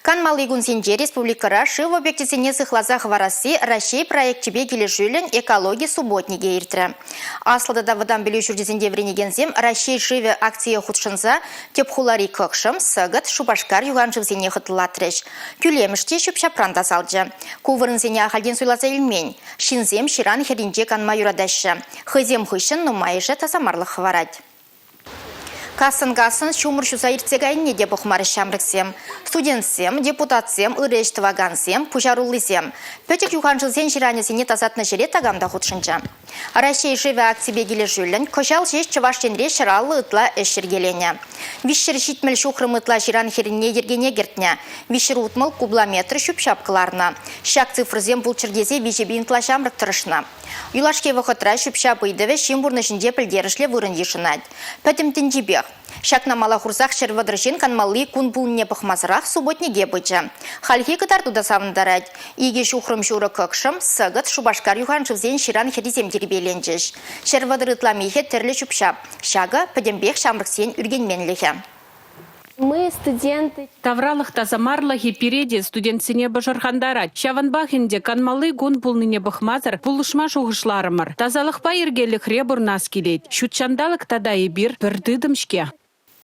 Канмалли кунсенче республикӑра шыв объекчӗсене сыхласа хӑварасси Раҫҫей проекчӗпе килӗшӳллӗн экологи субботникӗ иртрӗ. Аслӑ тата вӑтам пӗлӳ ҫурчӗсенче вӗренекенсем Раҫҫей шывӗ акцие хутшӑнса тӗп хулари Кӑкшӑм, Сӑкӑт, Шупашкар юханшывсене хӑтлатрӗҫ. Кӳлемӗш те ҫӳп-ҫапран тасалчӗ. Ку вырӑнсене ахальтен суйласа илмен. Ҫынсем ҫыран хӗрринче канма юратаҫҫӗ. Хӑйсем хыҫҫӑн нумайӑшӗ тасамарлӑх хӑварать. Кассӑн-кассӑн ҫумӑр ҫуса иртсе кайнине те пӑхмарӗҫ ҫамрӑксем. Студентсем, депутатсем, ырӑ ӗҫ тӑвакансем, пуҫаруллисем. Пӗчӗк юханшывсен ҫыранӗсене тасатнӑ ҫӗре такам та хутшӑнчӗ. Раҫҫей шывӗ акципе килӗшӳллӗн кӑҫал ҫеҫ Чӑваш Енре 150 ытла ӗҫ йӗркеленӗ. 370 ҫухрӑм ытла ҫыран хӗррине йӗркене кӗртнӗ. 360 кубла метр ҫӳп-ҫап кӑларнӑ. Ҫак цифрӑсем пулччӑр тесе 3 000 ытла ҫамрӑк тӑрӑшнӑ. Юлашки вӑхӑтра ҫӳп-ҫап ыйтӑвӗ ҫын пурнӑҫӗнче пӗлтерӗшлӗ вырӑн йышӑнать. Пӗтӗм тӗнчипех. Ҫакна мала хурсах 130 ҫын канмалли кун пулнине пӑхмасӑрах субботнике пычӗ. Хальхи кӑтарту та савӑнтарать. Икӗ ҫухрӑм ҫурӑ Кӑкшӑм, Сӑкӑт, Шупашкар юханшывсен ҫыран хӗррисем тирпейленчӗҫ. 130 ытла михӗ тӗрлӗ ҫӳп-ҫап. Ҫакӑ пӗтӗмпех ҫамрӑксен ӳркенменлӗхӗ. Мы, студенты. Тавралӑх тасамарлӑхӗ пире те студентсене пӑшӑрхантарать. Ҫавӑнпах ӗнтӗ канмалли кун пулнине пӑхмасӑр пулӑшма шухӑшларӑмӑр. Тасалӑхпа йӗркелӗхре пурӑнас килет. Ҫут ҫанталӑк тата эпир пӗр тытӑм-ҫке.